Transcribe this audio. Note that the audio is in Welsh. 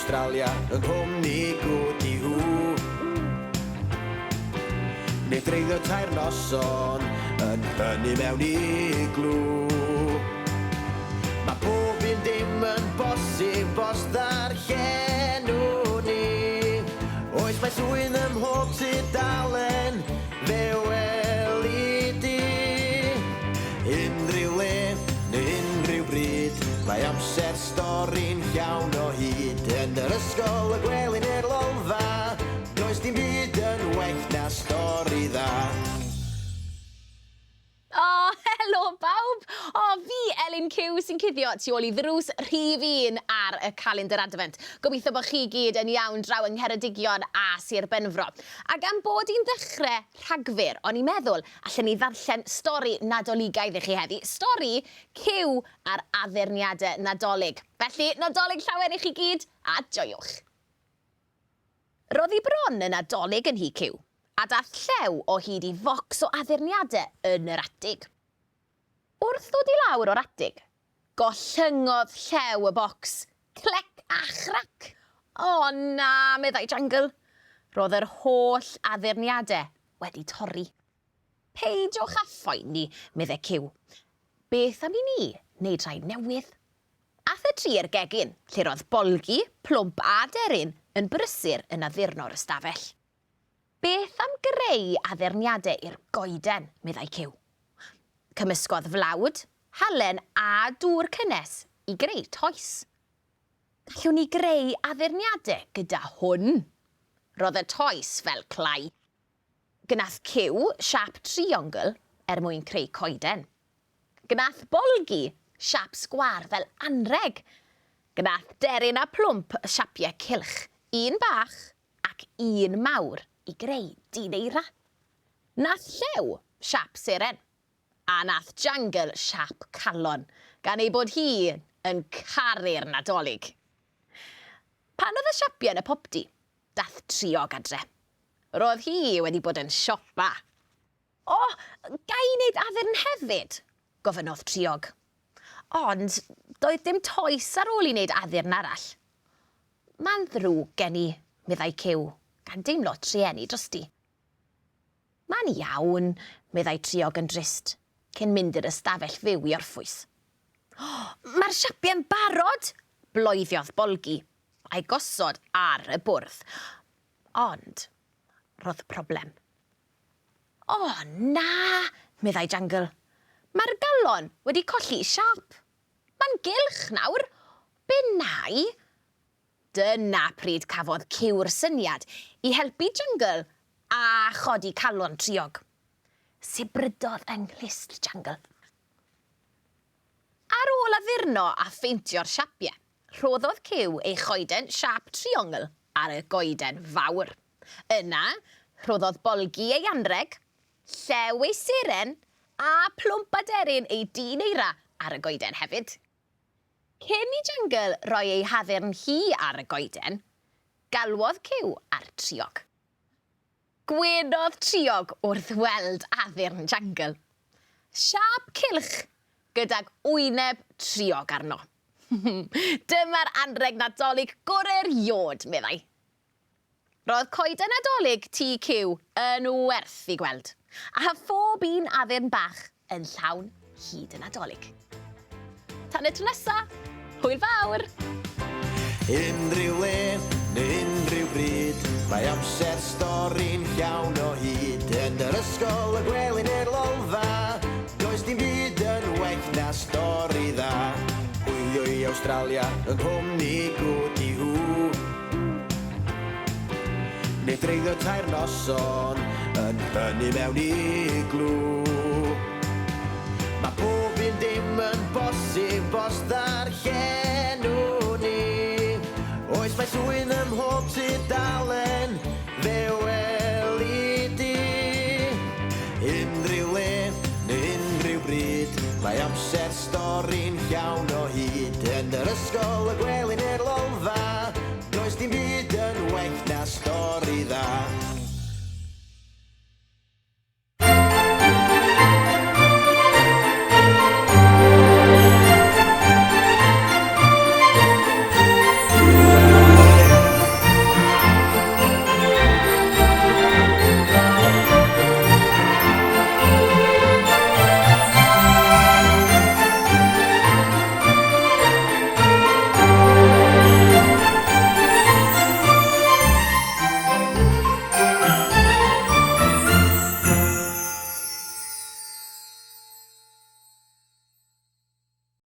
Awstralia yng nghwmni Gwdi Hw. Neu dreulio tair noson yn ffynnu mewn iglw. Mae pob un dim yn bosib os ddarllenwn ni. Oes mae swydd ym mhob tudalen, fe weli di. Unrhyw le neu unrhyw bryd, mae amser stori'n llawn o hyd. Yn yr ysgol, y gwely neu'r lolfa, does dim byd yn well na stori dda. O, helo bawb! O, fi, Elin Cyw, sy'n cuddio tu ôl i ddrws rhif un ar y calendr Adfent. Gobeithio bod chi gyd yn iawn draw yng Ngheredigion a Sir Benfro. A gan bod hi'n ddechrau Rhagfyr, o'n i'n meddwl allen ni ddarllen stori Nadoligaidd i chi heddi. Stori Cyw ar addurniadau Nadolig. Felly, Nadolig llawen i chi gyd, a joiwch! Roedd hi bron yn Nadolig yn nhŷ Cyw, a daeth Llew o hyd i focs o addurniadau yn yr atig. Wrth ddod i lawr o'r atig, gollyngodd Llew y bocs, clec a chrac! O na, meddai Jangle. Roedd yr holl addurniadau wedi torri. Peidiwch â phoeni, meddai Cyw. Beth am i ni wneud rhai newydd? Aeth y tri i'r gegin, lle roedd Bolgi, Plwmp a Deryn yn brysur yn addurno'r ystafell. Beth am greu addurniadau i'r goeden, meddai Cyw. Cymysgodd flawd, halen a dŵr cynnes i greu toes. Gallwn ni greu addurniadau gyda hwn. Roedd y toes fel clai. Gwnaeth Cyw siâp triongl er mwyn creu coeden. Gwnaeth Bolgi siâp sgwâr fel anrheg. Gwnaeth Deryn a Plwmp siapiau cylch, un bach ac un mawr i greu dyn eira. Nath Llew siâp seren. A nath Jangle siâp calon, gan ei bod hi yn caru'r Nadolig. Pan oedd y siapiau yn y popty, dath Triog adre. Roedd hi wedi bod yn siopa. O, ga i wneud addurn hefyd? gofynnodd Triog. Ond doedd dim toes ar ôl i wneud addurn arall. Mae'n ddrwg gen i, meddai Cyw, gan deimlo trueni drosti. Mae'n iawn, meddai Triog yn drist, cyn mynd i'r ystafell fyw i orffwys. O, mae'r siapiau'n barod! bloeddiodd Bolgi, a'i gosod ar y bwrdd. Ond roedd problem. O, na! meddai Jangle. Mae'r galon wedi colli'i siâp. Mae'n gylch nawr. Be wna i? Dyna pryd cafodd Cyw'r syniad i helpu Jangle a chodi calon Triog. Sibrydodd yng nghlust Jangle. Ar ôl addurno a pheintio'r siapiau, rhoddodd Cyw ei choeden siâp triongl ar y goeden fawr. Yna, rhoddodd Bolgi ei anrheg, Llew ei seren, a Plwmp Aderyn ei dyn eira ar y goeden hefyd. Cyn i Jangle roi ei haddurn hi ar y goeden, galwodd Cyw ar Triog. Gwenodd Triog wrth weld addurn Jangle. Siâp cylch gydag wyneb Triog arno. Dyma'r anrheg Nadolig gore 'rioed, meddai. Roedd coeden Nadolig TQ yn werth i gweld, a phob un addurn bach yn llawn hyd y Nadolig. Tan y tro nesa, hwyl fawr! Unrhyw le, neu unrhyw bryd, mae amser stori'n llawn o hyd. Yn yr ysgol, y gwely neu'r lolfa, does dim byd yn well na stori dda. Hwylio i Awstralia yng nghwmni Gwdi Hw. Neu dreulio tair noson yn ffynnu mewn iglw. Mae pob un dim yn bosib os ddarllenwn ni. Oes mae swyn ym mhob tudalen, fe weli di. Unrhyw le, neu unrhyw bryd, mae amser stori'n llawn o hyd. Yn yr ysgol, y gwely neu'r...